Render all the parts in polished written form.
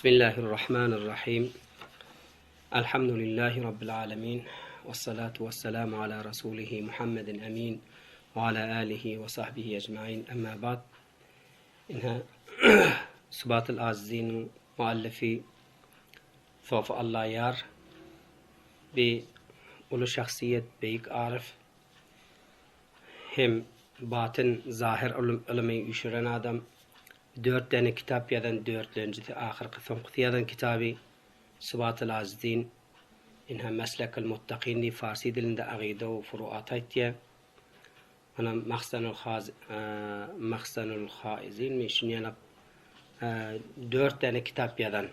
Bismillahirrahmanirrahim. Elhamdülillahi Rabbil alemin. Vessalatu vesselamu ala Rasulihi Muhammedin emin. Ve ala alihi ve sahbihi ecmain. Emma ba'd. Ine Subatul Aziziniň muallifi Sofi Allaýar bir uly şahsyýet, beýik aryf hem batyn, zahyr ylymy üýşüren adam. Dört däne kitap ýazan dörtlenjisi ahyrky soňkusy ýazan kitaby Subatul Azizdin inha Meslekul Muttakin diýip farsy dilinde agyda we furuat aýtýar. Onam Mahzanul Haz Mahzanul Haizinmi şuny ýalak dört däne kitap ýazan.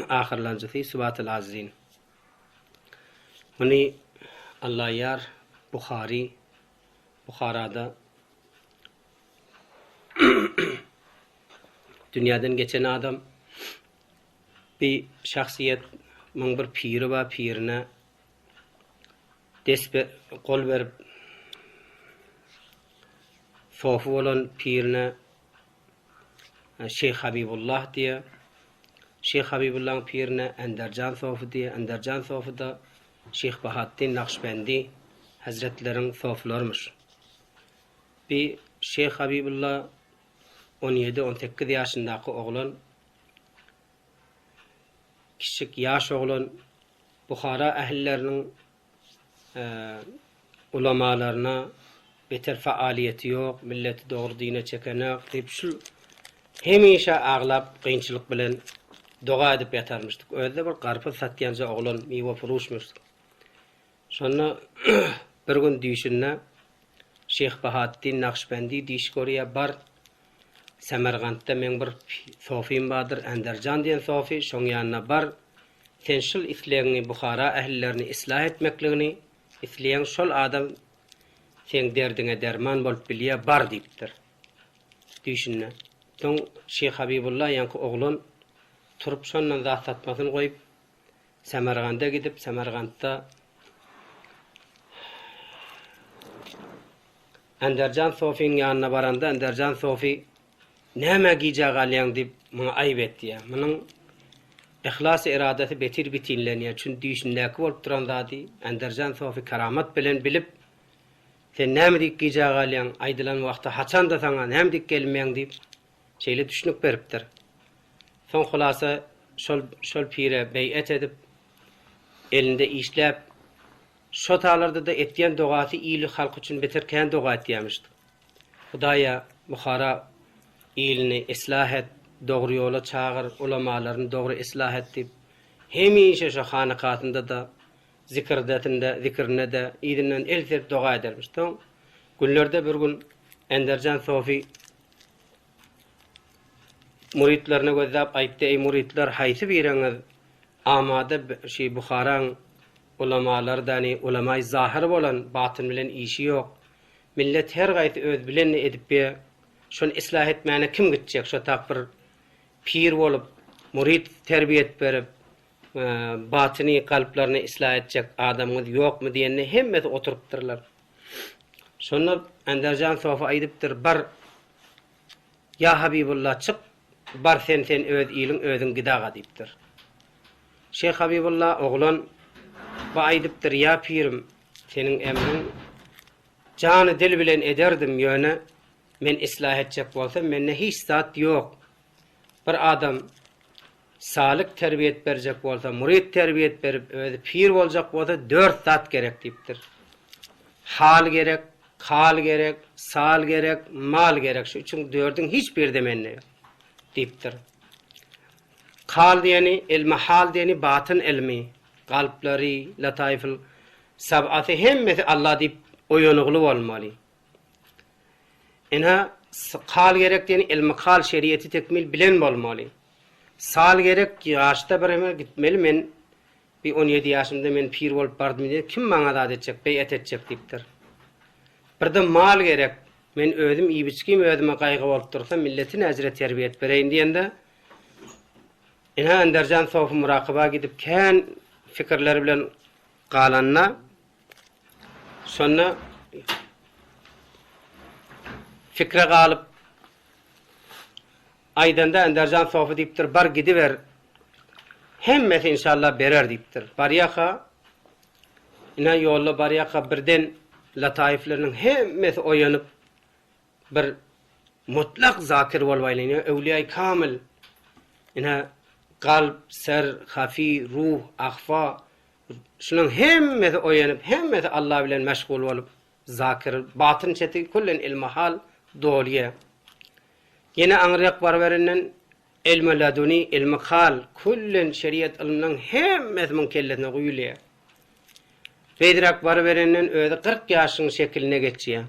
Ahyrlanjysy Subatul Azizdin. Muny Allaýar Buhary Buharada Dünýäden geçen adam bir şahsyýet muň bir piri bar pirine dest gol berip sofy bolan pirine Şeýh Habibullah diýe. Şeýh Habibullahyň pirine Enderjan sofy diýe. Enderjan sofy da Şeýh Bahatdin Nakşbendi hezretleriň sofularymyş. Bi Şeýh Habibulla on ýedi-on sekiz ýaşyndaky oglan, kiçijik ýaş oglan Buhara ählileriniň ulamalaryna beter faaliýeti ýok, milleti dogry dine çekenok diýip şul hemişe aglap kynçylyk bilen doga edip ýatarmyşdyk. Özi-de bir garpyz satýanja oglan, miwe puruşmyş. Şonda bir gün düýşünde Şyh Bahatdin Nakşbendi düýş görýär, Bar, Semergantda meň bir sofym bardyr, Enderjan diýen sofi, şoň ýanyna bar, sen şul islegiňi Buhara ählilerini islah etmekligini isleýäň, şol adam seň derdiňe derman bolup bilýär, bar diýipdir. Düýşünde. Soň Şyh Habibulla ýaňky oglan turup şondan zat satmasyny goýup, Semerganda gidip, Semergantda Enderjan Sofyň ýanyna baranda, Enderjan Sofi Nämä gijä galýaň diýip, muňa aýyp etýär. Munuň yhlas-eradasy beter bitinlenýär. Çünki düýşündäki bolup duran zady Enderjan Sofi keramat bilen bilip, Sen näme diýip gijä galýaň, aýdylan wagta haçanda saňa näme diýip gelmeýäň diýip, şeýle düşnük beripdir. Soň hulasa şol şol pire beýet edip, elinde işläp, şo talarda-da etýän dogasy ili halk üçin beter kän doga etýämişdi. Hudaýa Buhara ilini islah et, dogry ýola çagyr, ulamalaryny dogry islah et diýip, hemişe şo hanakasynda-da, zikirdesinde, zikrinde-de yzyndan el serip doga edermiş. Soň günlerde bir gün Enderjan sofi Muritlerine gözläp aýtdy, Eý, muritler, haýsy biriňiz amada şi Buharaň ulamalary dany ulamaý zahyr bolan, batyn bilen işi ýok. Millet her gaýsy öz bilenini edip be, şony islah etmäne kim gitjek, şo tak bir pir bolup, murit terbiýet berip, batyny kalplaryny islah etjek adamyňyz ýokmy diýende hemmesi oturypdyrlar. Şonda Enderjan sofa aýdypdyr, Bar, ýa Habibulla, çyk, bar sen, sen öz iliň, özüň gidaga diýipdir. Şeýh Habibulla oglan bu aýdypdyr, Ýa pirim, seniň emriň jany-dil bilen ederdim, ýöne men islah etjek bolsam, mende hiç zat ýok. Bir adam Salyk terbiýet berjek bolsa, muryt terbiýet berip, özi pir boljak bolsa dört zat gerek diýipdir. Hal gerek, kal gerek, sal gerek, mal gerek. Şu üçüň dördüň hiç biri-de mende ýok diýipdir. Kal diýeni, ilmi hal diýeni batyn ilmi, kalplary, lataiful sab'asy hemmesi Allah diýip oýanygly bolmaly. Ynha, kal gerek diýeni ilmi kal şeriýeti tekmil bilen bolmaly. Sal gerek ýaşda bir heme gitmeli men bir 17 ýaşymda men pir bolup bardym diýen kim maňa zat etjek beýet etjek diýipdir. Birde mal gerek men özüm iýip içgim özüme gaýgy bolup dursa milleti näjire terbiýet bereýin diýende ynha Enderjan sofy murakyba gidip kän fikirler bilen galanda Şonda pikre galyp. Aýdanda Enderjan sofy diýipdir, bar gidiber, hemmesi inşallah berer diýipdir. Barýaka, ine ýolda barýaka birden lataifleriniň hemmesi oýanyp, bir mutlak zakir bolup aýlanýar, öwlüýaý kamil. Ine kalp, ser, hafi, ruh, ahfa, şularyň hemmesi oýanyp, hemmesi Allah bilen meşgul bolup, zakir, batyn çeti küllen ilmihal dolýar. Ýene aňryk baryberenden ilmi laduni, ilmi hal, küllen şeriat ylmynyň hemmesi muň kellesine guýulýar. Beýdiräk baryberenden özi 40 ýaşyň şekiline geçýär.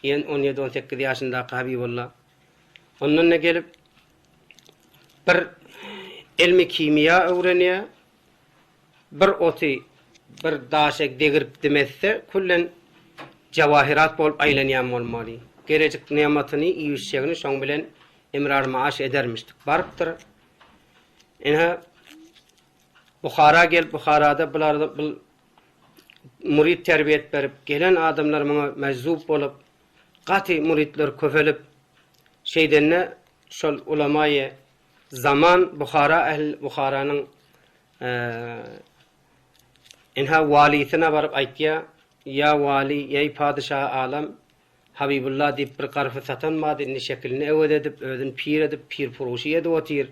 Ýen on ýedi-on sekiz ýaşyndaky Habibulla. Ondan-da gelip bir ilmi kimýa öwrenýär. Bir oty bir daşa degirip dimetse, küllen jawahyrat bolup aýlanýan bolmaly. Gerejik nematyny, iýip-içjegini şoň bilen imrar-maaş edermişdik. Barypdyr. Ine, Buhara gelip, Buharada bular bul murid terbiýet berip, gelen adamlar muňa mejzup bolup, gaty muridler köpelip, şeýdende şol ulamaýy zaman Buhara ähl Buharanyň ynha walisyna baryp aýtýar, Ýa wali, eý padyşahy alam, Habibulla diýip bir garpyz satan bardy, indi şekilini öwez edip, özüni pir edip, pirpuruşy edip otyr.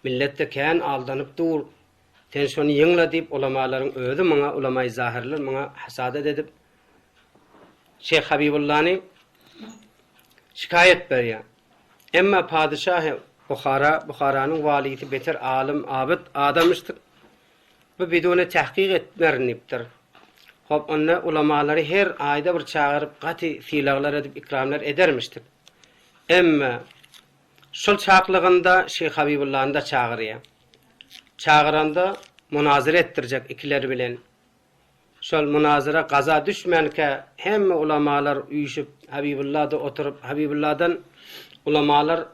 Millet-de kän aldanyp dur. Sen şony ýyňla diýip, ulamalaryň özi muňa, ulamaýy zahyrlar muňa hasadat edip, Şeýh Habibullany şikaýat berýär. Emma padyşahy Buhara, Buharanyň walysy beter alym, abyt adamyşdyr. Bu bidune tahkyk etmerin diýipdir. Hop, onda ulamalary her aýda bir çagyryp, gaty sylaglar edip, ikramlar edermişdik. Emma şol çaklygynda Şeýh Habibullany-da çagyrýar. Çagyranda munazyra etdirjek ikileri bilen. Şol munazyra gaza düşmänkä hemme ulamalar üýşüp Habibullada oturyp Habibulladan ulamalar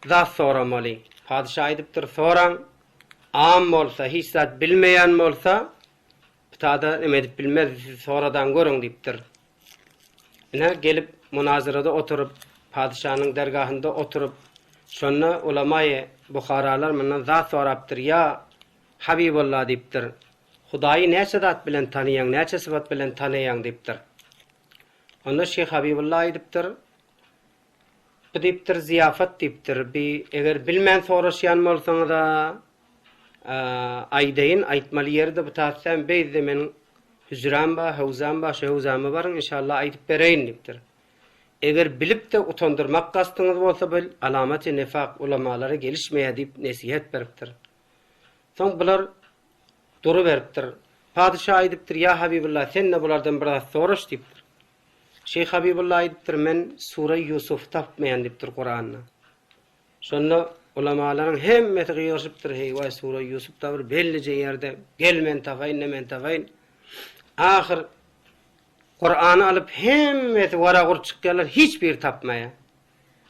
zat soramaly. Padyşa aýdypdyr soraň am bolsa hiç zat bilmeýän bolsa pitada neme edip bilmez siz soradan görüň diýipdir. Ine, gelip munazyrada oturyp, padyşanyň dergahynda oturyp, şonda ulamaýy buharalar mundan zat sorapdyr, Ýa, Habibulla diýipdir, Hudaýy näçe zat bilen tanaýaň, näçe sypat bilen tanaýaň diýipdir. Onda şyh Habibulla aýdypdyr, Bu diýipdir, zyýafat diýipdir. Bi eger bilmän soraşýan bolsaňyz-a, aýdaýyn, aýtmaly ýeri-de bu tatsam, beýdde meniň hüjräm bar, howzam bar, şo howzama baryň, inşallah aýdyp bereýin diýipdir. Eger bilip-de utandyrmak gastyňyz bolsa, bu alamaty nifak, ulamalara gelişmeýär diýip nesihat beripdir. Soň bular duruberipdir. Padyşa aýdypdyr, Ýa Habibulla, sen-de bulardan bir zat soraş diýipdir. Şeýh Habibulla aýdypdyr, Men Sure-i Ýusufy tapmaýan diýipdir Kuranda. Şonda ulamalaryň hemmesi gygyryşypdyr, Heý-waý, Sure-i Ýusuf da bir bellije ýerde, gel men tapaýyn-da men tapaýyn. Ahyr Kurany alyp hemmesi warak urup çykýarlar, hiç biri tapmaýar.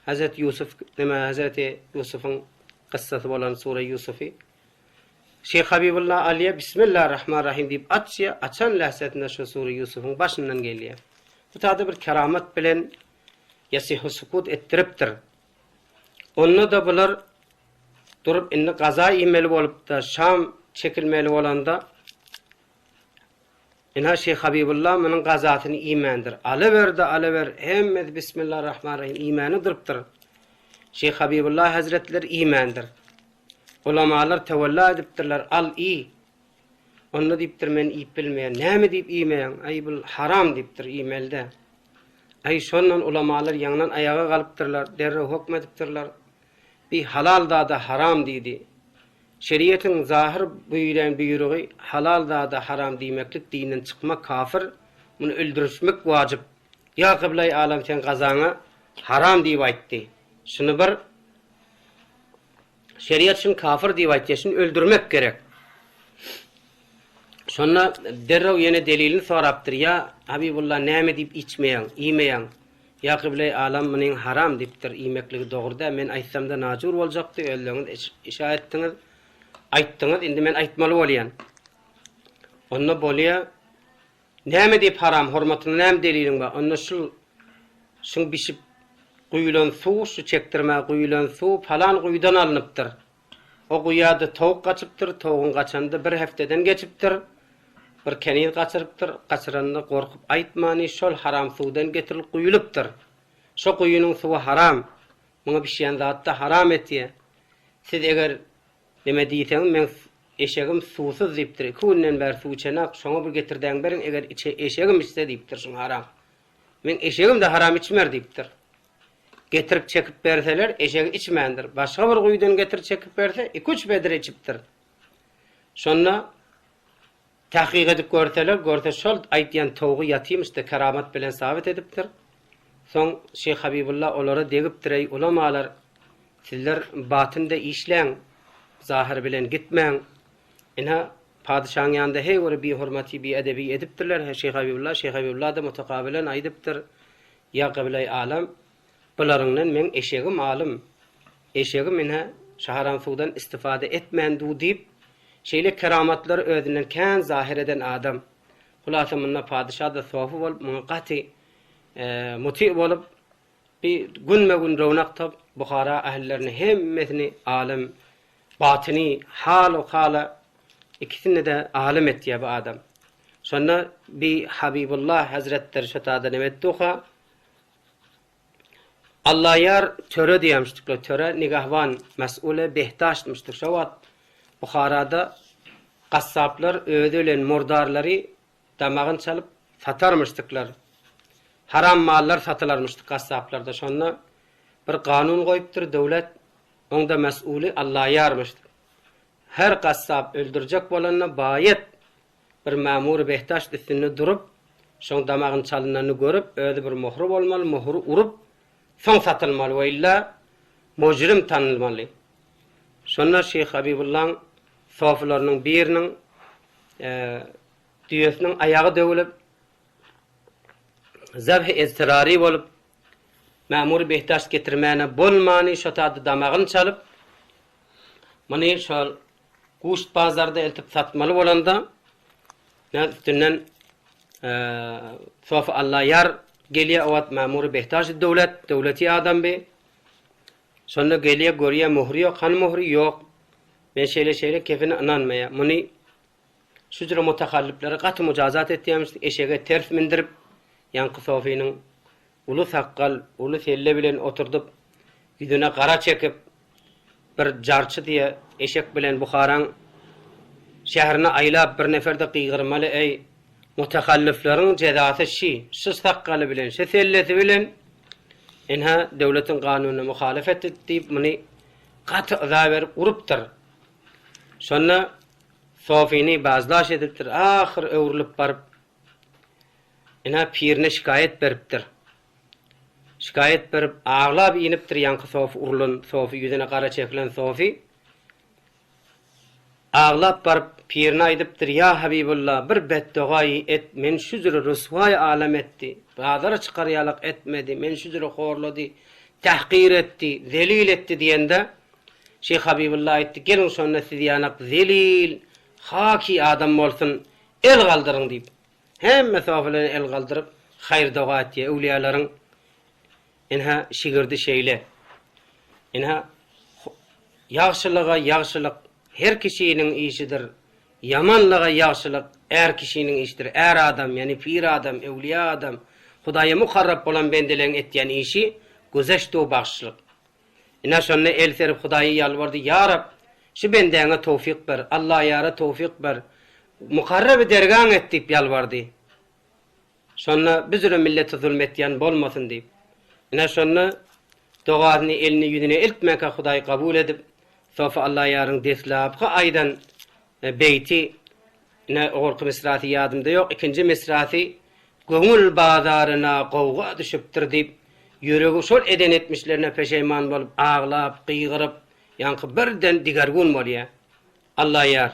Hazreti Ýusuf, neme Hazreti Ýusufuň kyssasy bolan Sure-i Ýusufy. Şeýh Habibulla alýar, Bismillah Rahman Rahim diýip açýar, açan lähzesinde şo sure Ýusubyň başyndan gelýär. Bu tada bir keramat bilen ýasihu sukut etdiripdir. Onda-da bular durup indi gaza iýmeli bolupda, Şam çekilmeli bolanda Ynha Şeýh Habibulla munuň gazasyny iýmändir. Alaber-de alaber, hemmesi Bismillah Rahman Rahim iýmäni durupdyr. Şeýh Habibulla hezretleri iýmändir. Ulamalar tewella edipdirler, Al, iý. Onda diýipdir, men iýip bilmeýän. Näme diýip iýmeýäň? Aý, bul haram diýipdir, iýmeli däl. Aý, şondan ulamalar ýaňdan aýaga galypdyrlar, derrew hökm edipdirler. Bi halal zada haram diýdi. Şeriýetiň zahyr buýran buýrugy halal zada haram diýmeklik dinden çykmak kafir, muny öldürişmek wajyp. Ýa kyblaýy alam sen gazaňa haram diýip aýtdy. Şuny bir Şeriat şuny kafir diýip aýtýar, şuny öldürmek gerek. Şonda derrew ýene delilini sorapdyr, Ýa Habibulla näme diýip içmeýäň, iýmeýäň? Ýa kyblaýy alam munyň haram diýipdir, iýmekligi dogry däl, men aýtsamda najur boljakdy, özleriňiz işa etdiňiz, aýtdyňyz, indi men aýtmaly bolýan. Onda bolýa, Näme diýip haram, hormatyna näme deliliň bar? Onda şul şuň bişip. Guýulan suw, şu çekdirmä guýulan suw palan guýudan alnypdyr. O guýa-da towuk gaçypdyr, towugyň gaçany-da bir hepdeden geçipdir. Bir keniz gaçyrypdyr, gaçyranyna gorkup aýtmany şol haram suwdan getirilip guýulypdyr. Şo guýynyň suwy haram. Muňa bişýän zat-da haram etýä. Siz eger neme diýseňiz meň eşegim suwsuz diýipdir. Iki günden bäri suw içenak, şoňa bir getirdäň beriň, eger içe eşegim içse diýipdir şuň haram. Meň eşegim-de haram içmer diýipdir. Getirip çekip berseler, eşegi içmändir. Başga bir guýudan getirip çekip berse, iki-üç bedre içipdir. Şonda tahkyk edip görseler, görse şol aýtýan towugy ýatymyş-da keramat bilen sabyt edipdir. Soň Şyh Habibulla olara degipdir, Eý, ulamalar, sizler batynda işläň, zahyr bilen gitmäň. Ynha, padyşaň ýanynda heý bir bihormaty, biedebi edipdirler, Şyh Habibulla, Şyh Habibulla-da mutakabylan aýdypdyr, Ýa Gyblaýy alem, bularyňdan meň eşegim alym, eşegim ine şu haram suwdan istifada etmän du diýip, şeýle keramatlary özünden kän zahyr eden adam. Hulasa munda padyşa-da sofy bolup, muňa gaty muty bolup, bi günbe-gün röwnak tapyp, Buhara ähllerini hemmesini alym, batyny, hal-u kala ikisini-de alym etýär bu adam. Şonda bi Habibulla hezretleri şo tada neme etdiuka, Allaýar töre diýýärmişdikler, töre nigahban, mes'ule behdaştmyşdyk. Şo wagt Buharada gassaplar özi ölen murdarlary damagyny çalyp satarmyşdyklar. Haram mallar satylarmyşdyk gassaplarda. Şonda bir kanun goýupdyr döwlet, oňda mes'uly Allaýarmyşdyk. Her gassap öldürjek bolanda baýet bir mamury behdaşt üstünde durup, şoň damagyny çalynanyny görüp, özi bir mohry bolmaly, mohry urup, soň satylmaly we illa mujrim tanylmaly. Şonda Şyh Habibullaň sofylarynyň biriniň düýesiniň aýagy döwülip, zebh-i eztirari bolup, mamury behdaşt getirmäne bolmany şo tada damagyny çalyp, Muny şol guşt bazarda eltip satmaly bolanda, näz üstünden Sofy Allaýar gelýär, o wagt mamury Behtaşy döwlet, döwleti adam bi. Şonda gelýär, görýär, möhri ýok, hany möhri? Ýok. Men şeýle-şeýle kefine ynanmaýar. Muny şu jüre mutahalliplere gaty mujazat etýärmiş, eşege ters mindirip, ýaňky Sofynyň Uly sakgal, uly selle bilen oturdyp, ýüzüne gara çekip, bir jarçy diýe eşek bilen Buharaň şäherine aýlap, bir nefer-de gygyrmaly, Eý, mutahallifleriň jezasy şi, şu sakgaly bilen, şu sellesi bilen, ynha, döwletiň kanunyna muhalyf etdi diýip, muny gaty yza berip urupdyr. Şonda Sofyny bazlaş edipdir, ahyr öwrülip baryp, Ine, pirine şikaýat beripdir. Şikaýat berip, aglap inipdir ýaňky sofy urlan sofy, ýüzüne gara çekilen sofy. Aglap baryp, pirine aýdypdyr, Ýa Habibulla, bir betdogaýy et, meni şu jüre rüswaý alem etdi, bazara çykar ýalak etmedi, meni şu jüre horlady, tahkyr etdi, zelil etdi diýende, Şyh Habibulla aýtdy, Geliň şonda siz ýanak zelil, haki adam bolsun, El galdyryň diýip, hemme sofiler el galdyryp, haýyr-doga etýär. Öwlüýalaryň ynha şigirdi şeýle. Ynha, ýagşylyga ýagşylyk her kişiniň işidir, ýamanlyga ýagşylyk är kişiniň işidir. Är adam, ýagny pir adam, öwlüýa adam, Hudaýa mukarrap bolan bendeleň etýän işi güzeşt-u bagşylyk. Ine, şonda el serip Hudaýa ýalbardy, Ýa Rab, şu bendäňe towfyk ber, Allaýara towfyk ber, mukarraby dergäň et diýip ýalbardy. Şonda biz üzre millete zulm etýän bolmasyn diýip. Ine, şonda dogasyny elini ýüzüne eltmänkä Hudaý kabul edip, Sofy Allaýaryň deslapky aýdan beýti, ine, owalky misrasy ýadymda ýok, ikinji misrasy Köňül bazaryna gowga düşüpdir diýip, ýüregi şol eden etmişlerine peşeýman bolup, aglap, gygyryp, ýaňky birden digergun bolýar. Allaýar.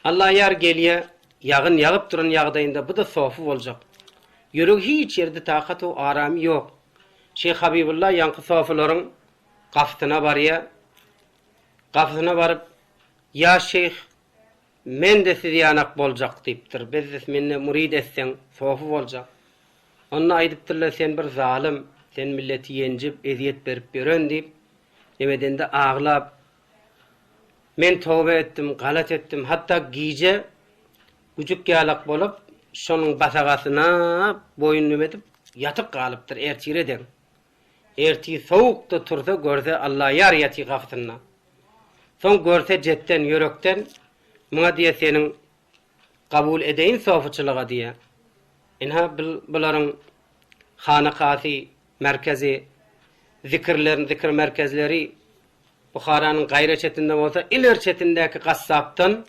Allaýar gelýär, ýagyn ýagyp duran ýagdaýynda bu-da sofy boljak. Ýüregi hiç ýerde takat-u aramy ýok. Şyh Habybulla ýaňky sofylaryň gapysyna barýar. Gapysyna baryp, Ýa şyh, Men-de siz ýanak boljak diýipdir. Biz-de meni murid etseň, sofy boljak. Onda aýdypdyrlar, sen bir zalym, Sen milleti ýenjip, ezýet berip ýören diýip, nemedende aglap, Men toba etdim, galat etdim, hatda gije güjük ýalak bolup, şonuň basagasyna boýun neme edip, ýatyp galypdyr ertire deň. Ertir sowukda tursa görse Allaýar ýatyr gapysynda. Soň görse jetden, ýürekden, muňa diýe seniň kabul edeýin sofuçylyga diýe. Ynha bularyň hanakasy, merkezi, zikirlerin zikir merkezleri Buharanyň gaýra çetinde bolsa ileri çetindäki gassapdan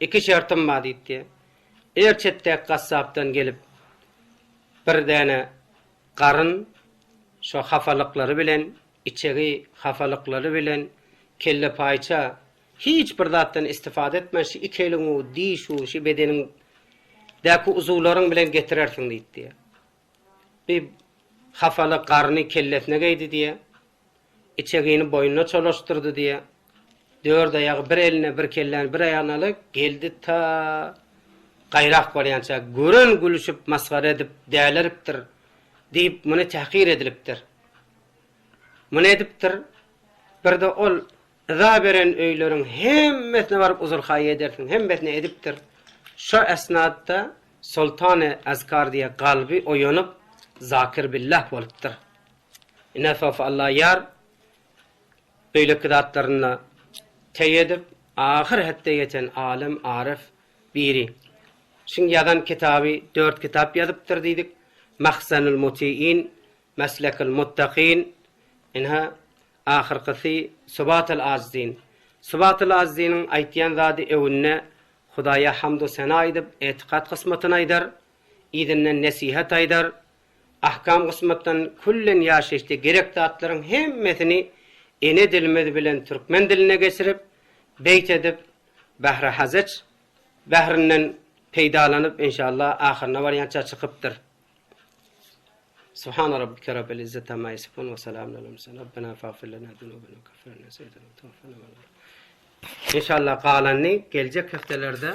iki şertim bar diýip diýe. Ileri çetdäki gassapdan gelip bir däne Garyn şo hafalyklary bilen, içegi hafalyklary bilen, kellepaýça hiç bir zatdan istifada etmän şu iki eliňu, dişu, şu bedeniň däki uzuwlaryň bilen getirersiň diýip diýýär. Bir hafaly garny kellesine geýdi diýýär. Içegini boýnuna çolaşdyrdy diýýär. Dört aýagy bir eline, bir kelläni bir aýagyna alyp, geldi ta gaýrak barýança gören gülüşip, masgara edip, däleripdir diýip, muny tähkir edilipdir. Muny edipdir. Birde ol yza beren öýleriň hemmesine baryp uzur-haýy edersiň, hemmesine edipdir. Şo esnatda Soltany Azkar diýe kalby oýanyp, zakir billah bolupdyr. Ine Sofy Allaýar beýleki zatlaryny teý edip, ahyr hetde ýeten alym, aryf biri. Şuň ýazan kitaby dört kitap ýazypdyr diýdik. Mahzenul Mutiin, Meslekul Muttakin, ynha, ahyrkysy Subatul Ajzin. Subatul Ajziniň aýtýan zady öwünde Hudaýa hamdu sena aýdyp, etikat kysmatyny aýdar, yzyndan nesihat aýdar, Ahkam kysmatdan küllen ýaşaýyşda gerek zatlaryň hemmesini ene dilimiz bilen türkmen diline geçirip, beýt edip, Bahry Hazeç bährinden peýdalanyp enşalla ahyryna barýança çykypdyr. Subhana rabbike rabbil izzeti amma ýesifun we selamun alel murselin. Rabbena fagfir lena zunubena we keffir anna seýyiatina we tawaffana ma'al abrar. Enşalla galanyny geljek hepdelerde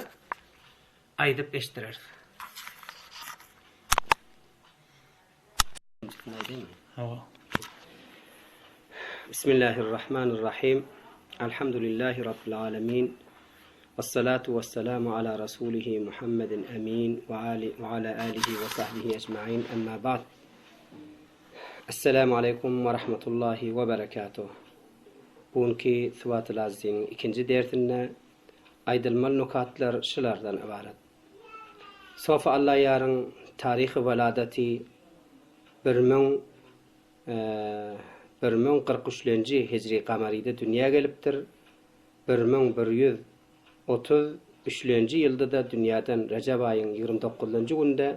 aýdyp eşitdireris. Hawa. Bismillahirrahmanirrahim. Elhamdülillahi Rabbil alemin. Vessalatu vesselamu ala Rasulihi Muhammedin emin ve ali ve ala alihi ve sahbihi ecmain. Emma ba'd. Esselamu aleýkum ve rahmetullahi ve berekatuh. Bu günki Subatul Aziziň ikinji dersinde aýdylmaly nokatlar şulardan ybarat. Sofy Allaýaryň taryhy weladaty 1000 1043-lenji hijri gamaryda dünýä gelipdir, 1133-lenji ýylda-da dünýäden rejep aýyň 29-njy günde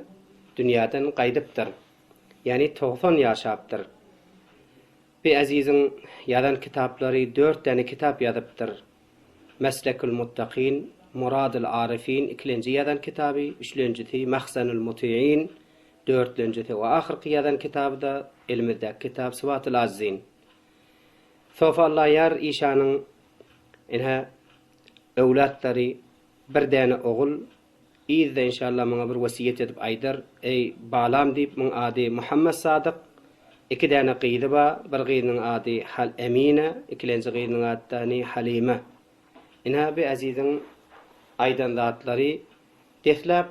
dünýäden gaýdypdyr. Ýagny 90 ýaşapdyr. Bi eziziň ýazan kitaplary dört däne kitap ýazypdyr. Meslekül Muttakin, Muradül Arifin ikilenji ýazan kitaby, üçlenjisi Mahzenül Mutiin, dörtlenjisi we ahyrky ýazan kitaby-da elimizdäki kitap Sibatül Ajzin. Sofy Allaýar işanyň ine öwlatlary bir däne ogul, yzda inşallah muňa bir wesýet edip aýdar, eý balam diýip muň ady Muhammet Sadyk, iki däne gyzy ba, bir gyzynyň ady Hal Emine, ikilenji gyzynyň ady däni Halime. Ine bi eziziň aýdan zatlary deslap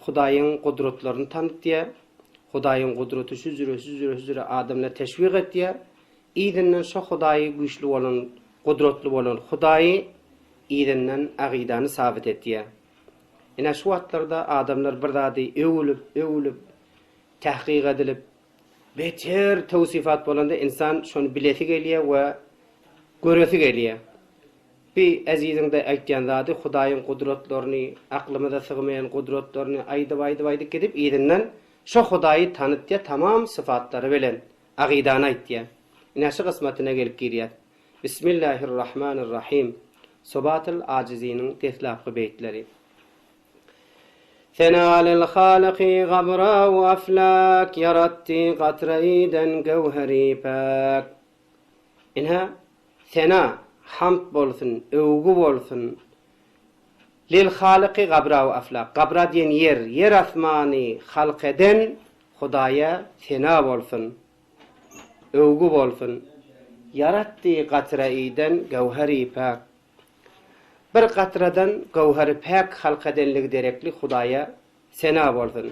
Hudaýyň gudratlaryny tanytýa, Hudaýyň gudraty şu jüre, şu jüre, şu jüre adamlary teşwik etýä, yzyndan şo Hudaýy güýçli bolan, gudratly bolan Hudaýy yzyndan agydany sabyt etýä. Ine şu wagtlarda adamlar bir zady öwülip, öwülip, tahkyk edilip, beter tewsifat bolanda ynsan şony bilesi gelýä we göresi gelýä. Bi eziziňde aýtýan zady Hudaýyň gudratlaryny, aklymyza sygmaýan gudratlaryny aýdyp aýdyp aýdyp gidip yzyndan şo Hudaýy tanytýa tamam sypatlary bilen agydany aýtýa. Ine şu gysmatyna gelip girýäs. Bismillahirrahmanirrahim. Sobatyl Ajiziniň deslapky beýtleri. Sena lil Halyky gabra we aflak, Ýaratdy gatraýydan göwheri päk. Ine, sena, hamd bolsun, öwgi bolsun, lil Halyky gabra we aflak. Gabra diýen ýer, ýer-asmany halk eden. Hudaýa sena bolsun, öwgi bolsun. Ýaratdy katra-iden göwheri päk. Bir katradan göwheri päk halk edenligi derekli Hudaýa sena bolsun.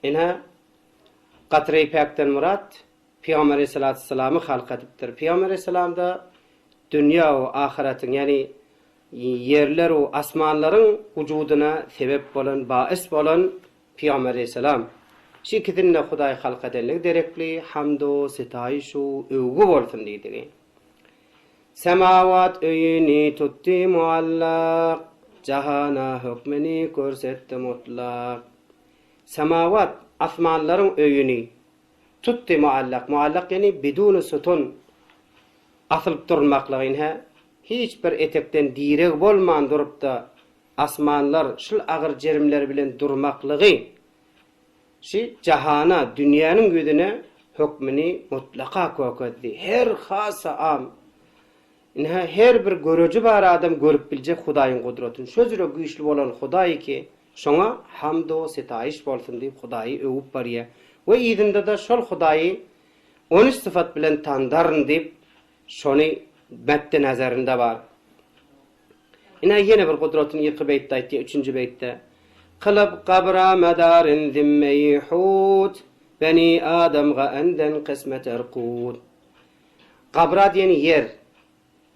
Ine, katra-i päkden myrat Pygamber aleyhissalatu halk edipdir. Pygamber aleyhissalam-da dünýä we ahyretiň, ýagny ýerler we asmanlaryň wujudyna sebep bolan, bays bolan Pygamber aleyhissalam. Şu ikisini-de Hudaý halk edenligi derekli hamd-u sitaýyş-u öwgi bolsun diýdigi. Semawat öýüni tutdy muallak, Jahana hökmüni görsetdi mutlak. Semawat, asmanlaryň öýüni, Tutdy muallak, muallak ýagny biduni sutun, asylyp durmaklygy ynha, hiç bir etekden direg bolman durup-da, asmanlar şul agyr jerimler bilen durmaklygy, şi jahana, dünýäniň ýüzüne hökmüni mutlaka kökezdi. Her hasa am, ynha, her bir göreji bar adam görüp biljek Hudaýyň gudratyny. Şo jüre güýçli bolan Hudaý ki, Şoňa hamd-u sitaýyş bolsun diýip Hudaýy öwüp barýar we yzynda-da şol Hudaýy on üç syfat bilen tandaryn diýip şony metde nazarynda bar. Ine ýene bir gudratyny irki beýtde aýtýar üçünji beýtde, Kylyp gabra medaryn zimmeýi hut, Beni adamga enden kysmeter kut. Gabra diýeni ýer.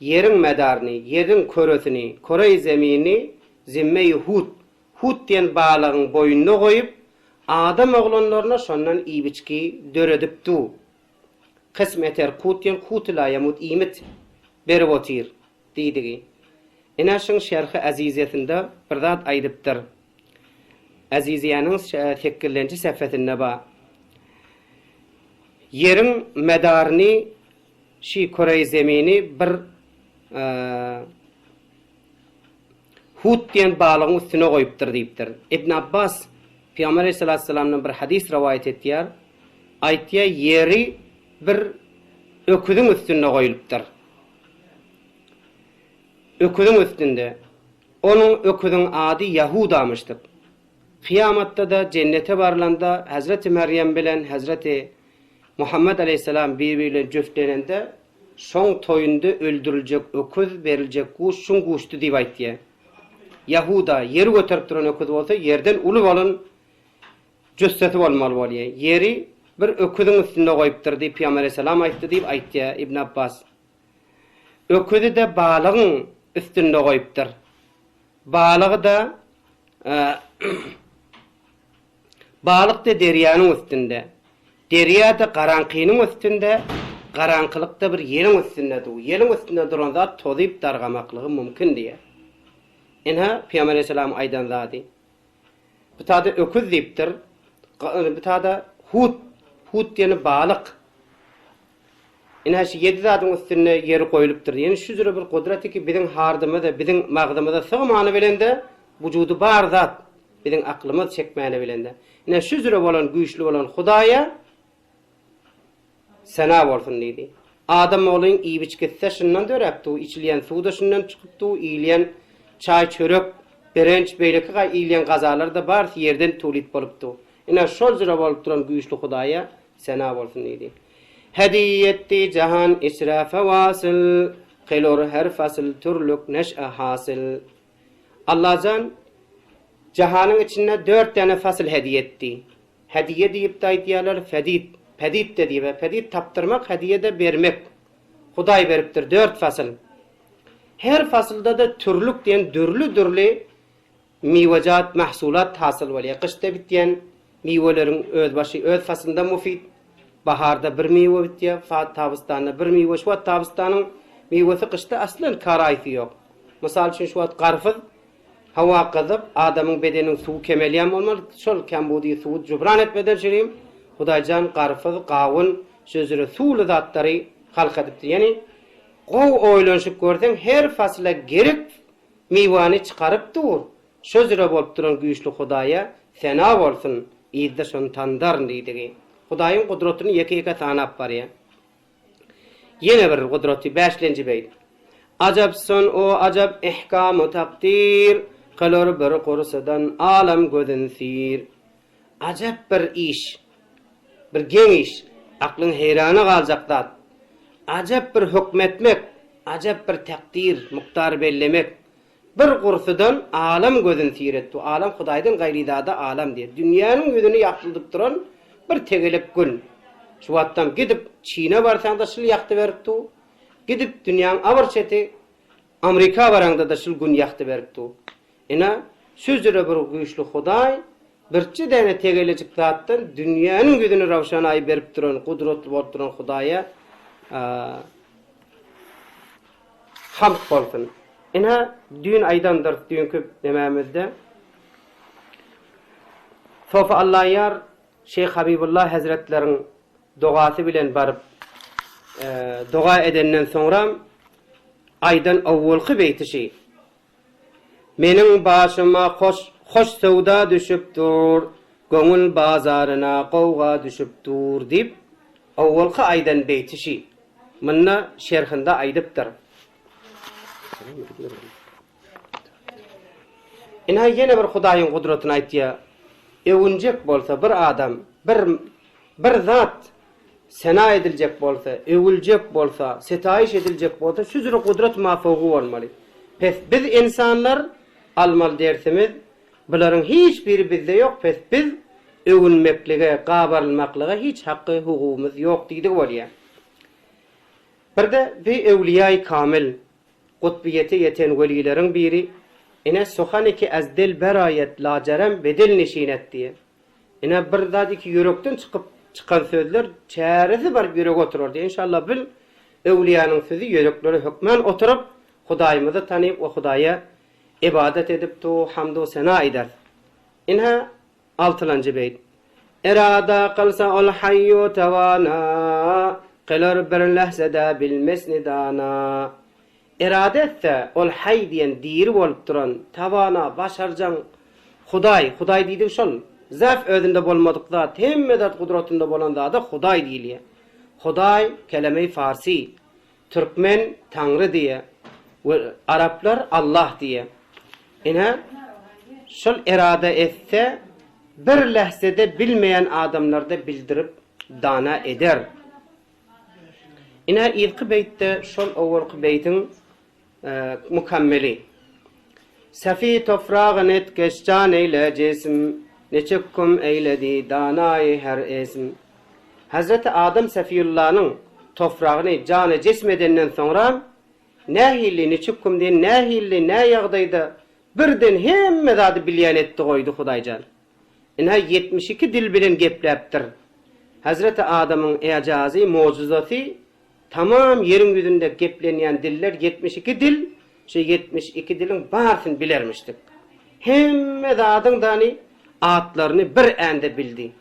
Ýeriň medaryny, ýeriň köresini, koreý zemini zimmeýi hut, hut diýen balygyň boýnuna goýup, adam oglanlaryna şondan iýip-içgi döredip du. Kysm eter kut diýen kuty la ýamut iýmit berip otyr, diýdigi. Ine şyň şerhi Aziziýasynda bir zat aýdypdyr. Aziziýanyň sekizlenji sefesinde ba. Ýeriň medaryny Şi küreý zemini bir Hut diýen balygyň üstüne goýupdyr diýipdir. Ibn Abbas Pygamber aleyhissalatu vesselamdan bir hadys rowaýat etýär. Aýtýar, ýeri bir öküziň üstünde goýlupdyr. Öküziň üstünde. Onuň öküziň ady Ýahudamyşdyk. Kyýamatda-da jennete barylanda Hezreti Merýem bilen Hezreti Muhammet aleýhissalam bir-biri bilen jüftlenende, şoň toýunda öldüriljek öküz, beriljek guş şuň guşdy diýip aýtýar. Ýahuda, ýeri göterip duran öküz bolsa, ýerden uly bolan jüssesi bolmaly bolýar. Ýeri bir öküziň üstünde goýupdyr diýip Pygamber aleýhissalam aýtdy diýip aýtýar Ibn Abbas. Öküzi-de balygyň üstünde goýupdyr. Balygy-da Balyk-da derýanyň üstünde. Derýa-da garaňkynyň üstünde, garaňkylyk-da bir ýeliň üstünde dur. Ýeliň üstünde duran zat tozyp dargamaklygy mümkin diýýär. Ynha, Pygamber aleyhissalamyň aýdan zady. Bu tada öküz diýipdir. Bu tada hut, hut diýeni balyk. Ine, şu ýedi zadyň üstünde ýeri goýlupdyr. Ýene şu jüre bir gudraty ki, biziň hardymyza, biziň magzymyza sygmany bilende, wujudy bar zat, biziň aklymyz çekmäni bilende. Ine, şu jüre bolan güýçli bolan Hudaýa sena bolsun diýdi. Adam oglyň iýip-içgisi-de şundan döräp dur, içilýän suw-da şundan çykyp dur, iýilýän çaý-çörek, berenç, beýleki iýilýän gazalar-da barysy ýerden tulit bolup dur. Ine, şol jüre bolup duran güýçli Hudaýa sena bolsun diýdi. Hediýe etdi jahan içre fewasyl, Kylur her fasyl türlük neş'e hasyl. Allajan jahanyň içinde dört däne fasyl hediýe etdi. Hediýe diýip-de aýdýarlar, fedit, pedit-de diýip, pedit tapdyrmak, hediýe-de bermek. Hudaý beripdir dört fasyl. Her fasylda-da türlük diýen dürli-dürli Miwejat, mahsulat hasyl bolýar. Gyşda bitýän miweleriň öz başy öz faslynda mufid. Baharda bir miwe bitýär, tabystanda bir miwe. Şu wagt tabystanyň miwesi gyşda aslan karaýsy ýok. Mysal üçin şu wagt garpyz howa gyzyp, adamyň bedeniniň suwy kemelýän bolmaly. Şol kembudy suwy jubran etmeden şirin Hudaýjan garpyz, gawun, şözüre suwly zatlary halk edipdir. Ýani gowy oýlanyşyp görseň her fasla gerek Miwäni çykaryp dur, şo jüre bolup duran güýçli Hudaýa sena bolsun, yzda şony tandaryn diýdigi. Hudaýyň gudratyny ýeke-ýeke sanap barýar. Ýene bir gudraty, bäşlenji beýt. Ajap son o ajap ihkam-u takdyr, Kylur bir kursydan alem gözün sir. Ajap bir iş. Bir geň iş, aklyň heýrana galjak zat. Ajap bir hökmetmek, ajap bir takdyr, mukdar bellemek. Bir gursudan alam gözün siretdi. Alam Hudaýdan gaýry zada alam diýýär. Dünýäniň ýüzüni ýagtyldyp duran bir tegelek gün. Şu wagtdan gidip Çine barsaň-da şul ýagty berip dur. Gidip dünýäň abyr çeti Amrika baraňda-da şul gün ýagty berip dur. Ine, şüjüre bir güýçli Hudaý birje däne tegelejik zatdan dünýäniň ýüzüni rawşanaýy berip duran, gudratly bolup duran Hudaýa hamd bolsun. Ine, düýn aýdandyrys düýnki nemämizde. Sofy Allaýar Şeýh Habibulla hezretleriň dogasy bilen baryp, doga edenden soňram aýdan owwalky beýti şi. Meniň başyma hoş, hoş söwda düşüp dur, Köňül bazaryna gowga düşüp dur diýip, owalky aýdan beýti şi. Munda şerhinde aýdypdyr. Ynha ýene bir Hudaýyň gudratyny aýtýar, Öwünjek bolsa bir adam, bir bir zat sena ediljek bolsa, öwüljek bolsa, setaýyş ediljek bolsa şu jüre gudrat mafowgy bolmaly. Pes biz ynsanlar almaly dersimiz bularyň hiç biri bizde ýok pes biz öwünmeklige, gabarylmaklyga hiç hakky hugugymyz ýok diýdigi bolýar. Birde bi öwliýaý kamil, gutbyýete ýeten welileriň biri ine suhany ki az dil beraýet lajerem bedil nişinet diýe. Ine bir zat iki ýürekden çykyp çykan sözler çäresi baryp ýürege oturar diýe inşallah bil öwliýanyň sözi ýüreklere hökmän oturyp Hudaýymyzy tanyp we Hudaýa ybadat edip du hamdu sena aýdar. Ine altylanjy beýt. Erada kylsa ol haýýu tawana kylar bir lähzede bilmesni dana. Erada etse, ol Haý diýen diri bolup duran, tabana, başarjaň Hudaý, Hudaý diýdigi şol, zäf özünde bolmadyk zat, hemme zat gudratynda bolan zada Hudaý diýilýär. Hudaý kelemeý farsy, türkmen Taňry diýýär we araplar Allah diýýär. Ine, şol erada etse, bir lähzede bilmeýän adamlarda bildirip dana eder. Ine, yzky beýtde şol owalky beýtiň mukammeli. Safi tofragy netkeş jan eýle jism, Niçik kum eýledi danaýy her ism. Hezreti Adam Safiýullanyň tofragyny jany jism edenden soňra nähili niçik kum diýen nähili nä ýagdaýda birden hemme zady bilýän etdi goýdy Hudaýjan. Ynha, 72 dil bilen gepläpdir. Hezreti Adamyň ejazy, mugjyzasy, tamam ýeriň ýüzünde geplenýän diller 72 dil, şu 72 diliň barysyny bilermişdik. Hemme zadyň dany atlaryny bir ände bildi.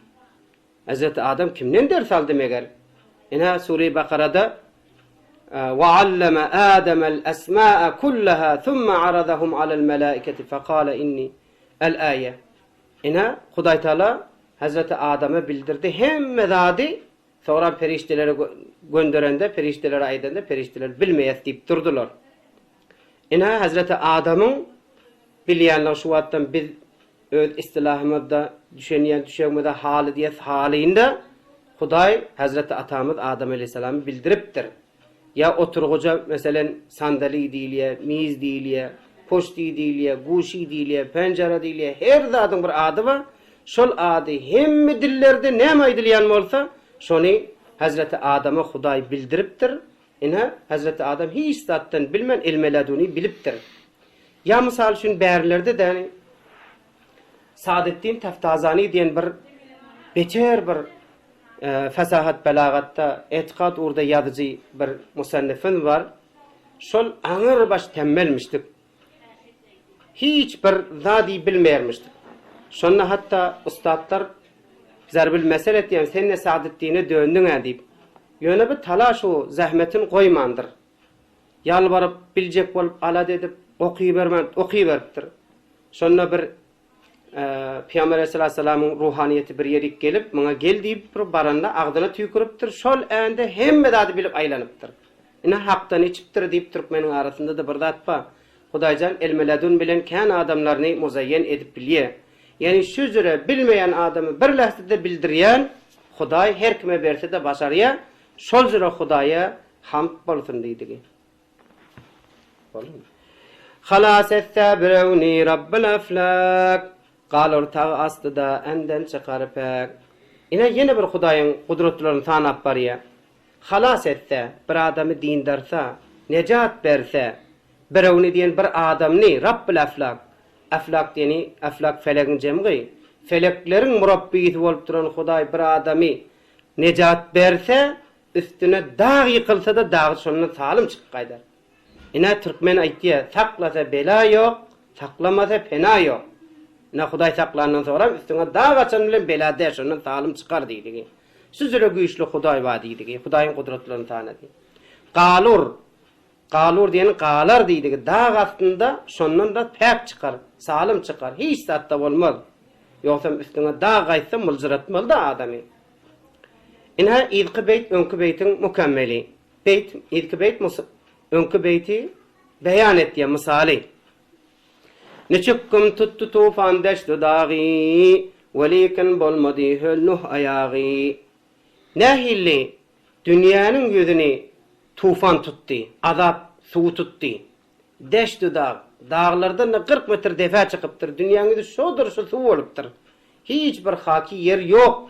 Hezreti Adam kimden ders aldy meger? Ynha, Sure-i Bakarada, Ve alleme Ademel esmae kullaha thumme aradahum alel melaiketi fekale inni El-Äýe. Ine, Hudaýtagala hezreti Adama bildirdi hemme zady, soňra perişdelere gönderende, perişdelere aýdanda, perişdeler bilmeýäs diýip durdular. Ine, hezreti Adamyň bilýänligi şu wagtdan biz öz istilahymyzda düşünýän düşegimize haly diýes, halynda Hudaý hezreti atamyz Adam aleýhissalamy bildiripdir. Ýa oturgyja, meselen, sandaliý diýilýär, miz diýilýär, poçti diýilýär, guşi diýilýär, penjara diýilýär, her zadyň bir ady bar. Şol ady hemme dillerde näme aýdylýan bolsa, şony hezreti Adama Hudaý bildiripdir. Ine, hezreti Adam hiç zatdan bilmän ilme-leduni bilipdir. Ýa mysal üçin bärlerde-de Saadetdin Taftazani diýen bir beter bir Fesahat-belagatda, etikat ugurda ýazyjy bir musannifimiz bar. Şol aňyr baş tembelmişdik. Hiç bir zady bilmeýärmişdik. Şonda hatda ussatlar zarbil-mesel etýän, sen-de Saadetdine döndüň-ä diýip. Ýöne bu talaş-u zähmetini goýmandyr. Ýalbaryp, biljek bolup alada edip, okybermän okyberipdir. Şonda bir Pygamber aleyhissalamyň ruhanyýeti bir ýerik gelip, muňa gel diýip bir baranda agzyna tüýküripdir, şol ände hemme zady bilip aýlanypdyr. Ine hakdan içipdir diýip türkmeniň arasynda-da bir zat bar. Hudaýjan elmeledun bilen kän adamlaryny muzaýýen edip bilýär. Ýagny şu jüre bilmeýän adamy bir lähzede bildirýän. Hudaý her kime berse-de başarýar, şol jüre Hudaýa hamd bolsun diýdigi. Boldumy? Halas etse birewni Rabbyl eflak, Galar tag astyda änden çykar päk. Ine ýene bir Hudaýyň gudratlaryny sanap barýar. Halas etse, bir adamy dyndarsa, nejat berse, birewni diýen bir adamny Rabbyl eflak, eflak diýeni eflak felegiň jemgy, felekleriň murabbysy bolup duran Hudaý bir adamy nejat berse, Üstüne dag ýykylsa-da dagy şondan salym çykyp gaýdar. Ine, türkmen aýtýar, Saklasa bela ýok, saklamasa pena ýok. Ine, Hudaý saklandan soňram üstüňe dag gaçan bilen bela däl, şondan salym çykar diýdigi. Şu jüre güýçli Hudaý bar diýdigi, Hudaýyň gudratlaryny sanady. Galur, galur diýeni galar diýdigi, dag astynda şondan-da päk çykar, salym çykar, hiç zat-da bolmaz. Ýogsam üstüňe dag gaýtsa myljyratmaly-da adamy. Ynha yzky beýt öňki beýtiň mukemmeli. Beýt, yzky beýt mus öňki beýti beýan etýär, mysaly. Niçik gum tutdy tufan deşdi dagy, Welikin bolmady höl Nuh aýagy. Nähili dünýäniň ýüzüni tufan tutdy, azap suwy tutdy. Deşdi dag, daglardan-da 40 metr depä çykypdyr, dünýäň ýüzi şodur şu suw bolupdyr. Hiç bir haki ýer ýok.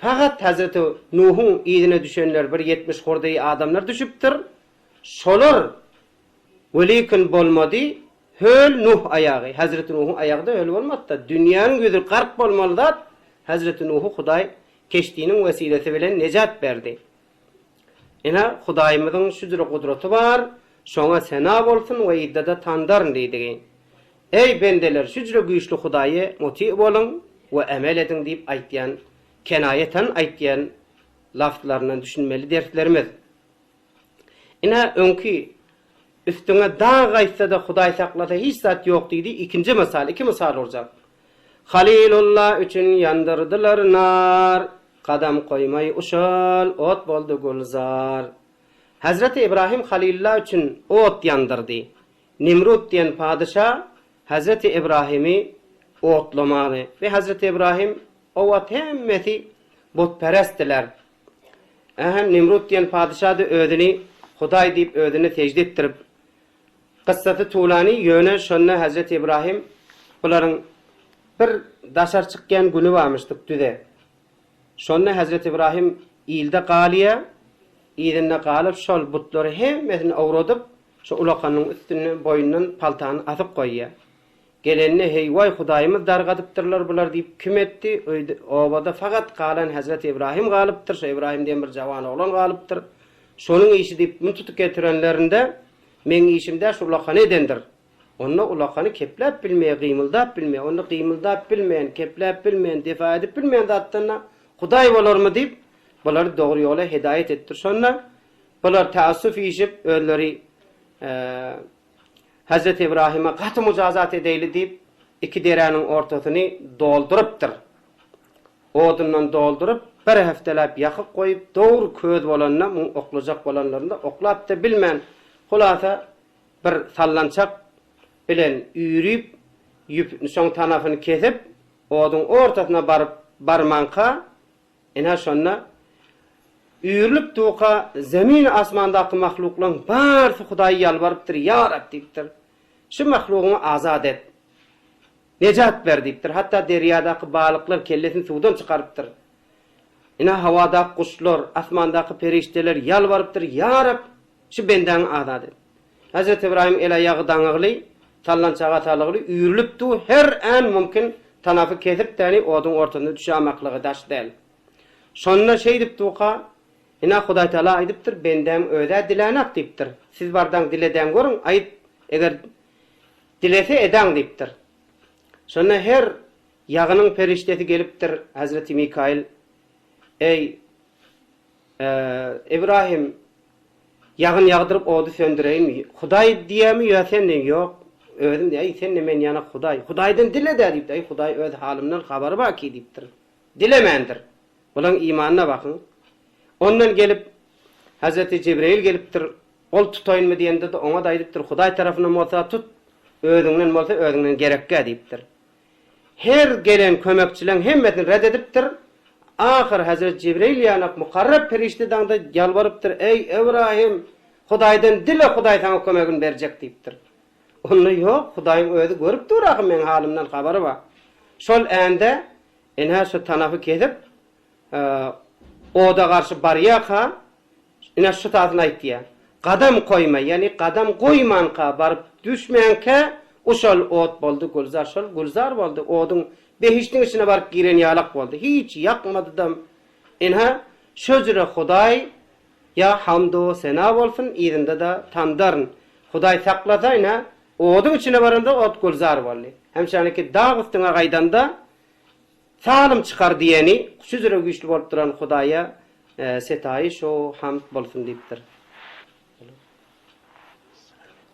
Fakat Hazreti Nuhuň yzyna düşenler bir 70 hurdeýi adamlar düşüpdir. Şolar welikin bolmady, höl Nuh aýagy. Hazreti Nuhuň aýagy-da höl bolmady-da. Dünýäniň ýüzi gark bolmaly zat, Hazreti Nuhy Hudaý keşdiniň wesilesi bilen nejat berdi. Ine, Hudaýymyzyň şu jüre gudraty bar, şoňa sena bolsun we yzda-da tandaryn diýdigi. Eý, bendeler, şu jüre güýçli Hudaýa muty boluň we emel ediň diýip aýtýan, kenaýatan aýtýan lafzlaryndan düşünmeli derslerimiz. Ine, öňki Üstüňe dag gaýtsa-da Hudaý saklasa hiç zat ýok diýdi, ikinji mysal, iki mysal urjak. Halylulla üçin ýandyrdylar nar, Gadam goýmaý uşal, ot boldy gülzar. Hezreti Ibrahim Halylulla üçin ot ýandyrdy. Nimrut diýen padyşa Hezreti Ibrahimi otlamaly we Hezreti Ibrahim o wagt hemmesi butperestdiler. Ähem Nimrut diýen padyşa-da özüni Hudaý diýip özüne sežde etdirip, kyssasy tulany, ýöne şonda Hezreti Ibrahim bularyň bir daşary çykýan güni barmyşdyk düze. Şonda Hezreti Ibrahim ilde galýa, yzynda galyp şol butlary hemmesini owradyp, şo ulakanyň üstünde boýundan paltany asyp goýýa. Gelende heý-waý Hudaýymyz dargadypdyrlar bular diýip kim etdi, öýde, obada fakat galan Hezreti Ibrahim galypdyr, şo Ibrahim diýen bir jawan oglan galypdyr. Şonuň işi diýip muny tutup getirenlerinde, meň işim däl şu ulakany edendir. Onda ulakany kepläp bilmeýär, gymyldap bilmeýär. Onda gymyldap bilmeýän, kepläp bilmeýän, defa edip bilmeýän zatdan-da Hudaý bolarmy diýip, bulary dogry ýola hedaýat etdir. Şonda bular taassuf işip, özleri Hezreti Ybraýyma gaty mujazat edeýli diýip, iki deräniň ortasyny doldurypdyr. Odundan dolduryp, bir hepdeläp ýakyp goýup, dogry köz bolanda, muň oklajak bolanlarynda oklap-da bilmän, hulasa bir sallançak bilen üýrüp, ýüp, şoň tanapyny kesip, oduň ortasyna baryp barmanka, Ine, şonda üýrülip durka zemin-asmandaky mahluklaryň barysy Hudaýa ýalbarypdyr, Ýa Reb! diýipdir. Şu mahlugyňy azat et. Nejat ber diýipdir. Hatda derýadaky balyklar kellesini suwdan çykarypdyr. Ine, howadaky guşlar, asmandaky perişdeler ýalbarypdyr, Ýa Reb! Şu bendäňi azat et. Hezreti Ybraýym el-aýagy daňygly, sallançaga salygly üýrülip dur, her an mümkin tanapy kesip däni oduň ortasynda düşämaklygy daş däl. Şonda şeýdip durka, ine Hudaýtagala aýdypdyr, Bendäň öz-ä dilänok diýipdir. Siz bardaň diledäň görüň, aýt, eger dilese edäň diýipdir. Şonda her ýagynyň perişdesi gelipdir, Hezreti Mikaýyl, Eý, Ybrahym, ýagyn ýagdyryp ody söndüreýinmi? Hudaý diýýärmi ýa sen diýýäň? Ýok, özüm diýýän. Äý, sen-de men ýanak Hudaý. Hudaýdan dile-dä diýipdir. Äý, Hudaý öz halymdan habary bar ki diýipdir. Dilemändir. Bulaň imanyna bakyň. Ondan gelip, Hezreti Jebreýil gelipdir. Ol tutaýynmy diýende-de oňa-da aýdypdyr, Hudaý tarapyndan bolsa tut, özüňden bolsa özüňden gerekgä diýipdir. Her gelen kömekçileň hemmesini ret edipdir. Ahyr Hezret Jibreýil ýanak mukarrep perişde daňda ýalbarypdyr, Eý, Ybrahym! Hudaýdan dile, Hudaý saňa kömegini berjek diýipdir. Onda ýok, Hudaýyň özi görüp dur ahy meň halymdan habary bar. Şol ände ine şu tanapy kesip, oda garşy barýarka, Ine şu tasyny aýtýa. Gadam koýma, ýagny gadam goýmanka baryp düşmänkä uşal ot boldy gülzar. Şol gülzar boldy, oduň behişdiň içine baryp giren ýalak boldy. Hiç ýakmadydam. Ynha, şo jüre Hudaý ýa hamdu sena bolsun, yzynda-da tandaryn. Hudaý saklasa ine, oduň içine baranda ot gülzar boldy. Hemşaniki dag üstüňe gaýdanda Salym çykar diýeni şu jüre güýçli bolup duran Hudaýa setaýyş u hamd bolsun diýipdir.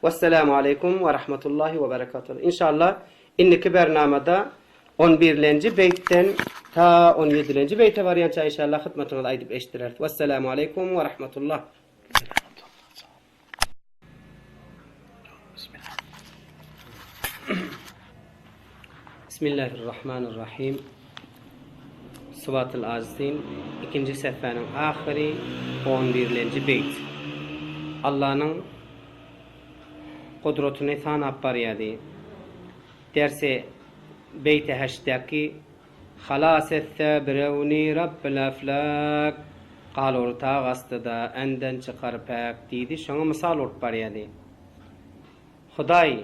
Wesselamu aleýkum we rahmetullahi we berekatuh. Inşallah indiki bernamada on birlenji beýtden ta on ýedilenji beýte barýança inşallah hytmatyňyzy aýdyp eşitdireris. Wesselamu aleýkum we rahmetullah. Bismillahirrahmanirrahim. Sıbatyl Ajzin ikinji sehpäniň ahyry on birlenji beýt. Allanyň gudratyny sanap barýardy. Dersi beýti heştdäki Halas etse birewni Rabbil eflak, Galur tag astyda änden çykar päk diýdi, şoňa mysal urup barýardy. Hudaý,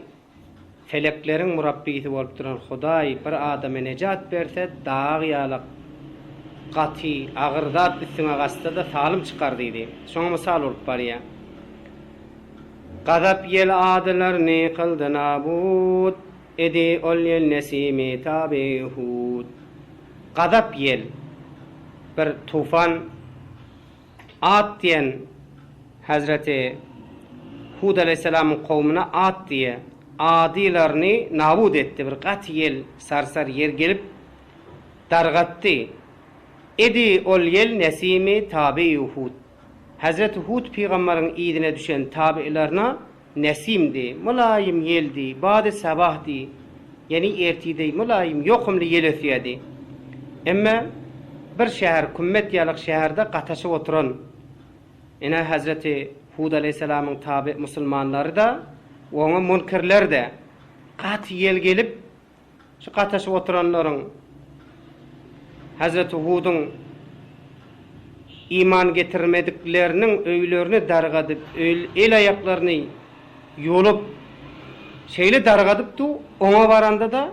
felekleriň murabbysy bolup duran Hudaý bir adama nejat berse, dag ýalak gaty, agyr zat üstüňe gaçsa-da salym çykar diýdi. Şoňa mysal urup barýar. Gazap ýel adylaryny kyldy nabut. Edi ol ýel nesimi taby hut. Gazap ýel, bir tufan At diýen Hezreti Hud aleýhissalamyň kowumyna At diýe, adylaryny nabut etdi, bir gaty ýel, sarsar ýer gelip dargatdy. Edi ol ýel nesimi taby hut. Hezreti Hud pygambaryň yzyna düşen tabylaryna Nesimdi, mylaýym ýeldi, bady sabahdy, ýagny ertideý mylaýym, ýokumly ýel ösýärdi. Emme bir şäher, kümmet ýalyk şäherde gataşyp oturan, ine, hezreti Hud aleýhissalamyň taby musulmanlary-da, oňa munkirler-de, gaty ýel gelip, Şu gataşyp oturanlaryň Hezreti Huduň iman getirmedikleriniň öýlerini dargadyp, el-aýaklaryny ýolup, şeýle dargadypdy, oňa baranda-da,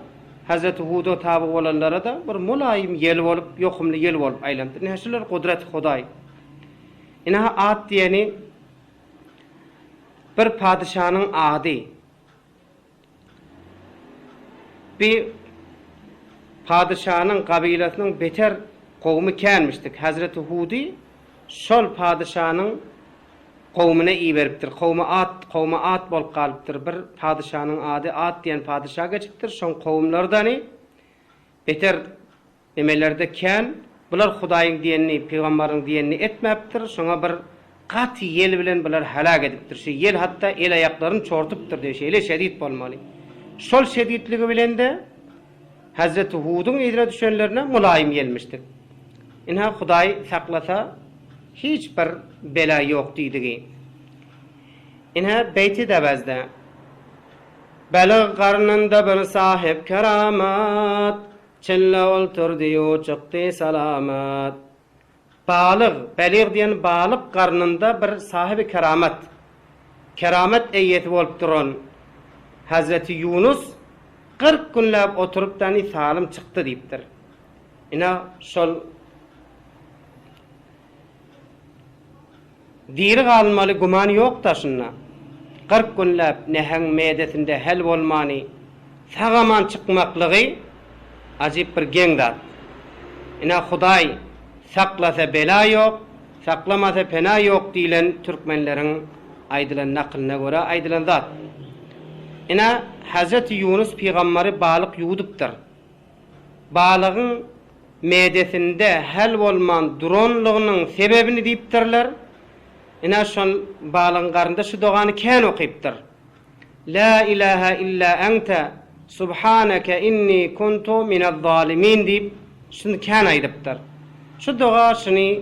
Hezreti Huda taby bolanlara-da bir mylaýym ýel bolup, ýokumly ýel bolup aýlanypdyr. Ine, şular gudraty Hudaý. Ine, at diýeni bir padyşanyň ady. Bi padyşanyň gabylasynyň beter kowumy känmişdik. Hezreti Hudy şol padyşanyň kowumyna iberipdir. Kowumy at, kowumy at bolup galypdyr. Bir padyşanyň ady at diýen padyşa geçipdir. Şoň kowumlardany beter Emelerde kän, bular Hudaýyň diýenini, pygambaryň diýenini etmäpdir, şoňa bir gaty ýel bilen bular heläk edipdir. Şu ýel hatda el-aýaklaryny çortupdyr diýip, şeýle şedid bolmaly. Şol şedidligi bilen-de Hezreti Huduň yzyna düşenlerine mylaýym ýelmişdik. Ynha, Hudaý saklasa, hiç bir bela ýok diýdigi. Ynha, beýti debezde. Balyk garnynda bir sahyp keramat, Çille olturdy-ýu çykdy salamat. Balyg, bälig diýen balyk garnynda bir sahyby keramat, keramat eýesi bolup duran Hazreti Ýunus 40 günläp oturyp dany salym çykdy diýipdir. Ine şol Diri galmaly güman ýok daşynda. 40 günläp neheň medesinde hel bolmany, sag-aman çykmaklygy ajyp bir geň zat. Ine Hudaý saklasa bela ýok, saklamasa pena ýok diýlen türkmenleriň aýdylan nakylyna görä aýdylan zat. Ine Hezreti Ýunus pygambary balyk ýuwdupdyr. Balygyň medesinde hal bolman duranlygynyň sebebini diýipdirler. Ine şol balygyň garnynda şu dogany kän okypdyr. Lä ilahe illa ente subhaneke inni kuntu minez-zalimin diýip şuny kän aýdypdyr. Şu doga şuny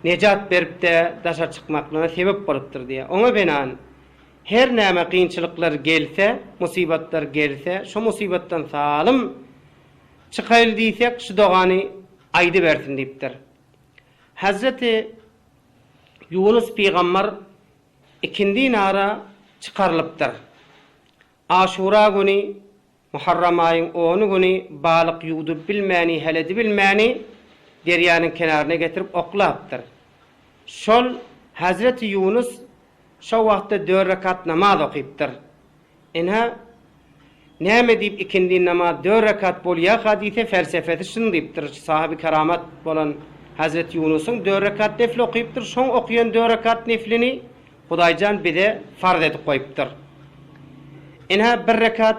nejat berip-de daşary çykmaklygyna sebep bolupdyr diýýär. Oňa benan, her näme kynçylyklar gelse, musybatlar gelse, şo musybatdan salym çykaýly diýsek, şu dogany aýdybersin diýipdir. Hezreti Ýunus pygamber ikindi nara çykarylypdyr. Aşura güni, Muharram aýyň ony güni balyk ýuwdup bilmäni, heledibilmäni derýanyň kenaryna getirip oklapdyr. Şol Hezreti Ýunus şo wagtda dört rekat namaz okypdyr. Ynha, näme diýip ikindin namaz dört rekat bolýarka diýse, felsefesi şuny diýipdir, Sahaby keramat bolan Hezreti Ýunusyň dört rekat nefil okypdyr, şoň okýan dört rekat neflini Hudaýjan bize farz edip goýupdyr. Ynha, bir rekat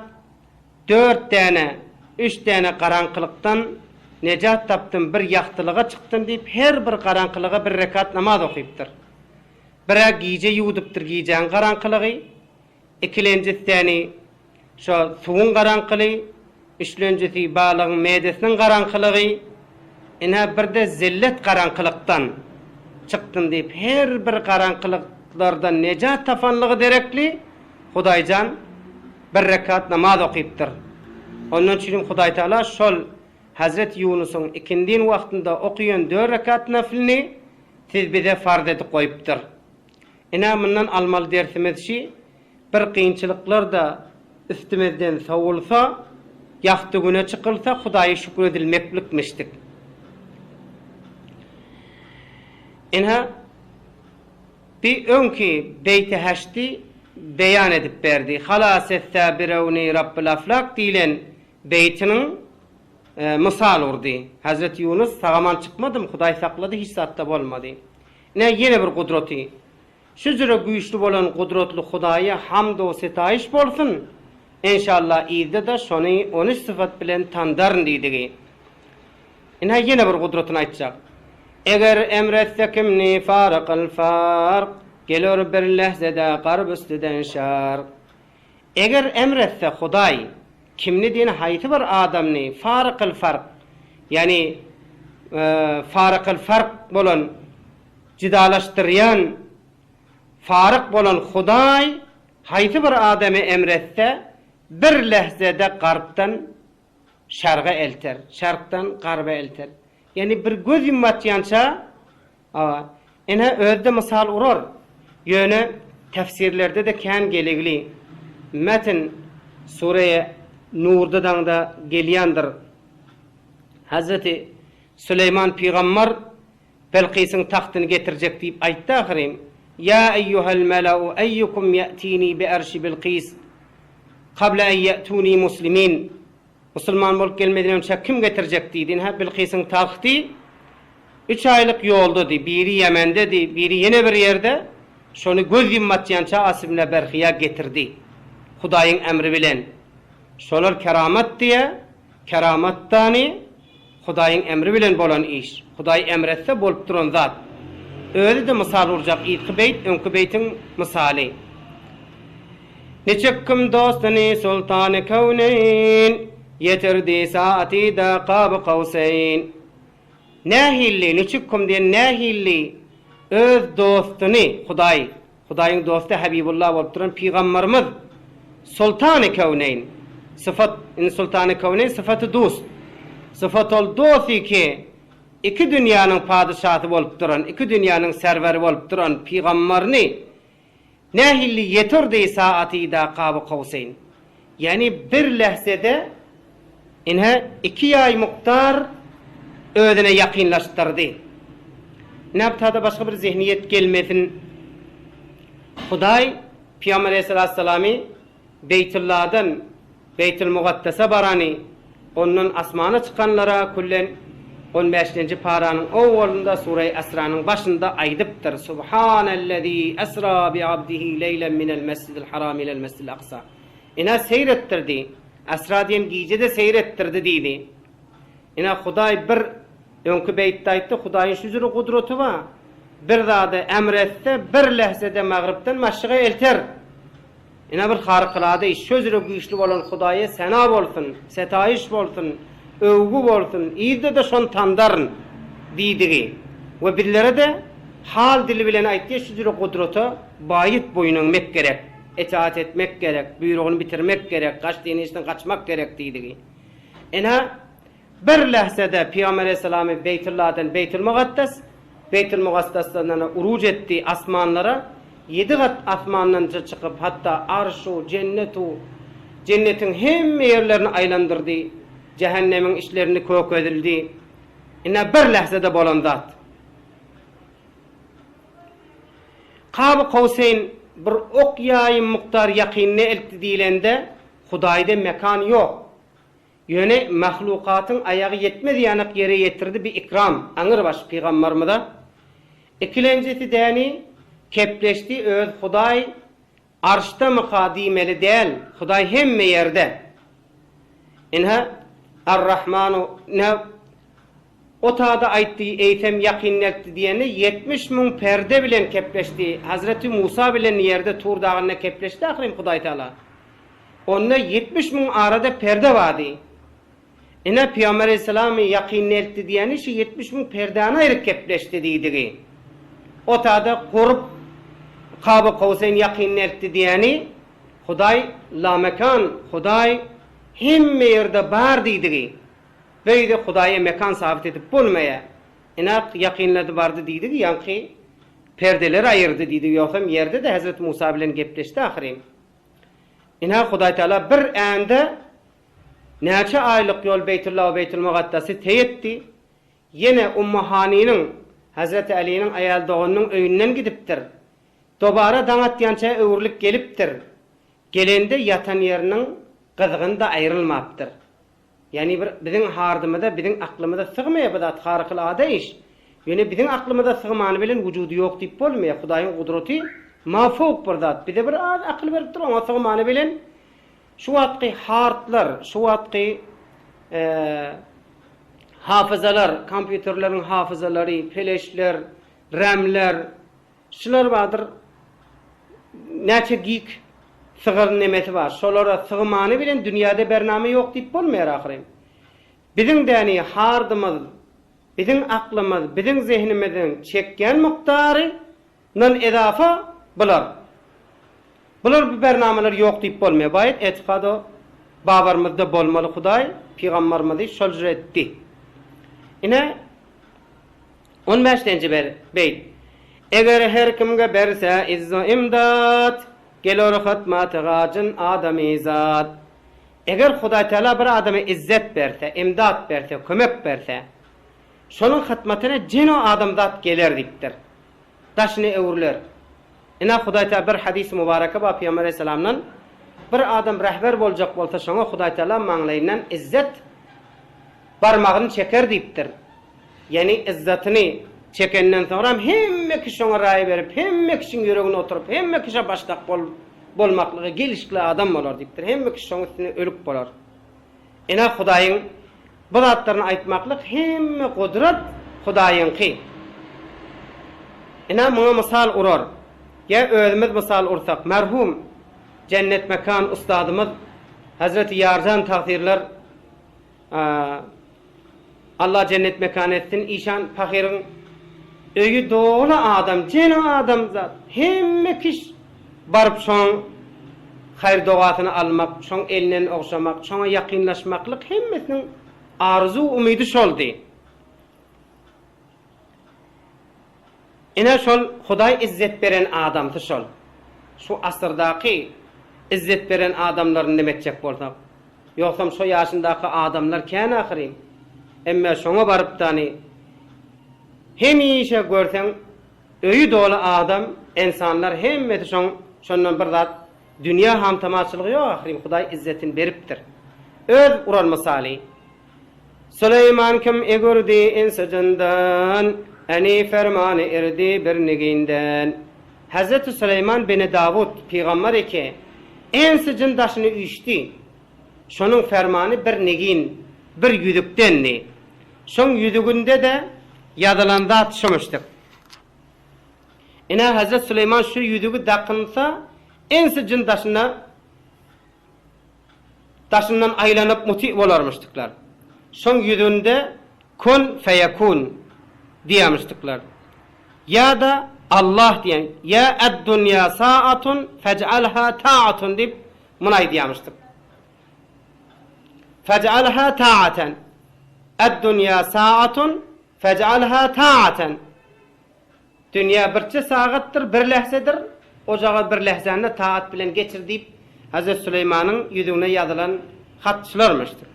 dört däne, üç däne garaňkylykdan nejat tapdym, bir ýagtylyga çykdym diýip, her bir garaňkylyga bir rekat namaz okypdyr. Bir-ä gije ýuwdupdyr gijäň garaňkylygy, Ikilenjisdäni şo suwuň garaňkyly, üçlenjisi balygyň medesiniň garaňkylygy, ine birde zillet garaňkylykdan çykdym diýip her bir garaňkylyklardan nejat tapanlygy derekli Hudaýjan bir rekat namaz okypdyr. Ondan üçinem Hudaýtagala şol Hezreti Ýunusyň ikindin wagtynda okýan dört rekat naflini siz bize farz edip goýupdyr. Ine, mundan almaly dersimiz şi, bir kynçylyklar-da üstümizden sowulsa, ýagty güne çykylsa, Hudaýa şükür edilmeklikmişdik. Ine, bi öňki beýti heşdi beýan edip berdi. Halas etse birewni Rabbyl aflak diýlen beýtiniň mysal urdy. Hezreti Ýunus, Sag-aman çykmadym, Hudaý saklady, hiç zat-da bolmady. Ine, ýene bir gudraty. Şu jüre güýçli bolan gudratly Hudaýa hamd-u setaýyş bolsun, enşalla yzda-da şony on üç sypat bilen tandaryn diýdigi. Ine, ýene bir gudratyny aýtjak. Eger emr etse kimni farykyl fark, Gelur bir lehzede garb üstüden şark. Eger emr etse Hudaý, kimni diýen haýsy bir adamny farykyl fark, ýagny farykyl fark bolan, jydalaşdyrýan faryk bolan Hudaý haýsy bir adamy emr etse, bir lehzede garbdan şarga elter, şarkdan garba elter. Ýagny bir göz ýumup açýança Hawa, ine özi-de mysal urar. Ýöne tefsirlerde-de kän gelegli. Metn Sure-i Nurda daňda gelýändir. Hezreti Süleýman pygambar Belkysyň tagtyny getirjek diýip aýtdy ahyryn. Ýa eýýuhel meleu eýýukum ýe'tini bi arşi Bilkys kabla en ýe'tuni muslimin. Musulman bolup gelmeden öňçä kim getirjek diýdi. Ynha, Bilkysyň tagty üç aýlyk ýoldady. Biri Ýemendedi, biri ýene bir ýerde. Şony göz ýumup atýança Asyf ibn Berhyýa getirdi. Hudaýyň emri bilen. Şolar keramat diýýä. Keramat dany Hudaýyň emri bilen bolan iş. Hudaý emr etse bolup duran zat. Özi-de mysal urjak yzky beýt öňki beýtiň mysaly. Niçik kim dostuny Sultany Köwneýn, Ýetirdi saatyda Kaby Kowseýn. Nähilli, niçik kim diýen nähilli öz dostuny, Hudaý, Hudaýyň dosty Habibulla bolup duran pygambarymyz Sultany Köwneýn, syfat, indi Sultany Köwneýn syfaty dust. Syfat ol dosty ki, iki dünýäniň padyşasy bolup duran, iki dünýäniň serweri bolup duran pygambaryny Nähili ýetirdi saatyda Kaby Kowseýn? Ýagny bir lähzede ine iki ýaý mukdar özüne ýakynlaşdyrdy. Ine bu tada başga bir zehniýet gelmesin. Hudaý Pygamber aleýhissalatu Beýtulladan Beýtulmugaddasa barany, ondan asmana çykanlara küllen on bäşinji paranyň owalynda Sureýi Esranyň başynda aýdypdyr, Subhanellezî esra bi abdihi leýlen minel mesjidil haram ilel mesjidil aksa. Ine seýr etdirdi. Esra diýen gije-de seýr etdirdi diýdi. Ine Hudaý bir öňki beýtde aýtdy, Hudaýyň şu jüri gudraty bar. Bir zady emr etse, bir lehzede magrypdan maşryga elter. Ine bir harykylada iş, şo jüre güýçli bolan Hudaýa sena bolsun, setaýyş bolsun, öwgi bolsun, yzda-da şony tandaryn. diýdigi we bizlere-de hal dili bilen aýtdy, şu jüre gudrata baýyt boýun egmek gerek, itaat etmek gerek, buýrugyny bitirmek gerek, gaç diýen işden gaçmak gerek diýdigi. Ine, bir lähzede Pygamber Aleyhissalamy Beýtulladan Beýtulmugatdas, Beýtulmugatdasdan uruj etdi asmanlara, ýedi gat asmandan çykyp, hatda Arş-u, Jennet-u, Jennetiň hemme ýerlerini aýlandyrdy, Jähennemiň içlerini kökezildi. Ine bir lähzede bolan zat. Kaby Kowseýn bir ok ýaýym mukdar ýakynda eltdi diýlende, Hudaýda mekan ýok. Ýöne mahlukatyň aýagy ýetmez ýanak ýere ýetirdi bi ikram aňyrbaş pygambarymyza. Ikilenjisi däni kepleşdi öz Hudaý Arşdamyka diýmeli däl, Hudaý hemme ýerde. Ynha, Ar-Rahmanu, ynha, o tada aýtdy, eýsem ýakyneltdi diýende 70 müň perde bilen kepleşdi. Hazreti Musa bilen ýerde Tur dagynda kepleşdi ahyryn Hudaý Taala. Onda 70 müň arada perde bardy. Ine, Pygamber Aleyhisselamy ýakyn eltdi diýeni şu 70 müň perdäni aýryp gepleşdi diýdigi. O tada gurup Kaba Kowseýn ýakyn eltdi diýeni Hudaý lamekan, Hudaý hemme ýerde bar diýdigi. Beýde Hudaýa mekan sabit edip bolmaýa. Ine, ýakynlady bardy diýdigi ýaňky perdeleri aýyrdy diýdigi ýogsam ýerde-de Hezreti Musa bilen gepleşdi ahyryn. Ine, Hudaýtagala bir ände Näçe aýlyk ýol Beýtulla we Beýtulmugaddasy teý etdi. Ýene Ummu Hanynyň, Hezreti Alynyň aýal doganynyň öýünden gidipdir. Dobara daň atýança öwrülip gelipdir. Gelende ýatan ýeriniň gyzgyn-da aýrylmapdyr. Ýagny bir biziň hardymyza, biziň aklymyza sygmaýar bu zat, harykyl ada iş. Ýöne biziň aklymyza sygmany bilen wujudy ýok diýip bolmaýar. Hudaýyň gudraty mafowk bir zat. Bize bir az akyl beripdir, oňa sygmany bilen Şu wagtky hardlar, şu wagtky hafyzalar, kompýuterleriň hafyzalary, peleşler, RAM-ler, şular bardyr, näçe gig sygyr nemesi bar, şolara sygmany bilen dünýäde bernama ýok diýip bolmaýar ahyryn. Biziň däni hardymyz, biziň aklymyz, biziň zehnimiziň çekýän mukdary Nan edafa bular. Bular bu bernamalar ýok diýip bolmaýar. Baýat etikado babarymyzda bolmaly Hudaý pygambarymyzy şol jür etdi. Ine on bäşlenji ber beýt. Eger her kimge berse izzu imdat, Gelor hytmatyga jyn adamyzat. Eger Hudaý Teala bir adama izzet berse, imdat berse, kömek berse, şonuň hytmatyna jyn-u adamzat geler diýipdir. Daşyna öwrüler. Ine Hudaý Teala bir hadysy mübareke bar Pygamber Aleyhisselamdan, Bir adam rehber boljak bolsa şoňa Hudaý Teala maňlaýyndan izzet barmagyny çeker diýipdir. Ýagny izzatyny çekenden soňram hemme kişi şoňa raý berip, hemme kişiň ýüregine oturyp, hemme kişä başdak bolmaklyga gelişikli adam bolar diýipdir. Hemme kişi şoň üstüne ölük bolar. Ine Hudaýyň bu zatlaryny aýtmaklyk hemme gudrat Hudaýyňky. Ine muňa mysal urar. Ýa özümiz mysal ursak, merhum Jennet mekan ustadymyz Hezreti Ýarjan tagsyrlar Allah jennet mekan etsin işan pahyryň öýi doly adam jene adamzat hemme kiş baryp şoň haýyr dogasyny almak şoň elinden ogşamak şoňa ýakynlaşmaklyk hemmesiniň arzuw umydy şoldy. Ine şol Hudaý izzet beren adamsy şol. Şu asyrdaky izzet beren adamlaryny neme etjek bolsak. Ýogsam şo ýaşyndaky adamlar kän ahyryn. Emme şoňa baryp dany hemişe görseň öýi doly adam ensanlar hemmesi şoň şondan bir zat dünýä hamtamaçylygy ýok ahyryn Hudaý izzetini beripdir. Öz uran mysaly. Süleýman kim egürdi insi jyndan, Eni fermany irdi bir niginden. Hezreti Süleýman beni Dawut pygamber eke, ensi jyn daşyny üýşdi. Şonuň fermany bir nigin, bir ýüzükdendi. Şoň ýüzüginde-de ýazylan zat şumuşdyk. Ine, Hezret Süleýman şu ýüzügi dakynsa, ensi jyn daşyna Daşyndan aýlanyp muty bolarmyşdyklar. Şoň ýüzünde Kun feýekun. Diýýämişdikler. Ýa-da Allah diýen, ýa Ed-dunýa saatun fej'alha ta'atun diýip muny aýdýamyşdyk. Fej'alha ta'aten. Ed-dunýa saatun fej'alha ta'aten. Dünýä birçe sagatdyr, bir lähzedir, ojaga bir lähzäni taat bilen geçir diýip, Hezret Süleýmanyň ýüzügine ýazylan hat şularmyşdyr.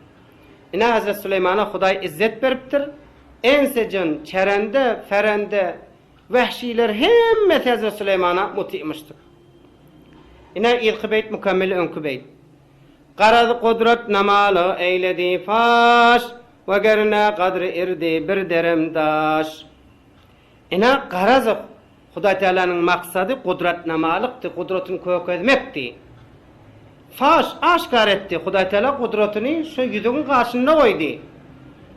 Ine, Hezret Süleýmana Hudaý izzet beripdir. Ensejen, çerende, ferende, wehşiler hemmesi Hezret Süleýmana muty'myşdyr. Ine, yzky beýt mükemmeli öňki beýt. Garaz gudrat namaly eýledi faş, Wegerne gadry irdi bir derem daş. Ine, garaz, Hudaý Tealanyň maksady gudratnamalykdy, gudratyny kökezmekdi. Faş, aşgär etdi, Hudaý Teala gudratyny şu ýüzügiň gaşynda goýdy.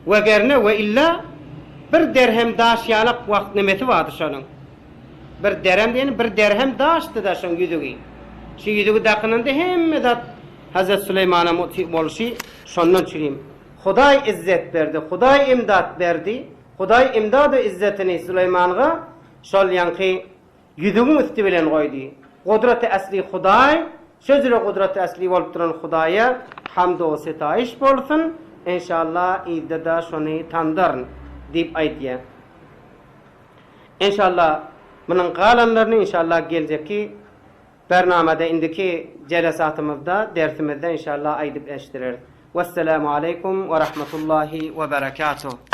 Wegerne we illa bir derhem daş ýalak wagt nemesi bardy şonuň. Bir derem diýeni bir derhem daşdy-da şoň ýüzügi. Şu ýüzügi dakynanda hemme zat Hazret Süleýmana muty bolşy şondan çürim. Hudaý izzet berdi, Hudaý imdat berdi, Hudaý imdad-u izzetini Süleýmanga şol ýaňky ýüzügiň üsti bilen goýdy. Gudraty äsli Hudaý, şo jüre gudraty äsli bolup duran Hudaýa hamd-u setaýyş bolsun, enşalla yzda-da şony tandaryn diýip aýdýar. Enşalla munuň galanlaryny enşalla geljekki Bernamada indiki jelesatymyzda dersimizde inşallah aýdyp eşdireris. Wesselamu aleýkum we rahmetullahi we berekatuh.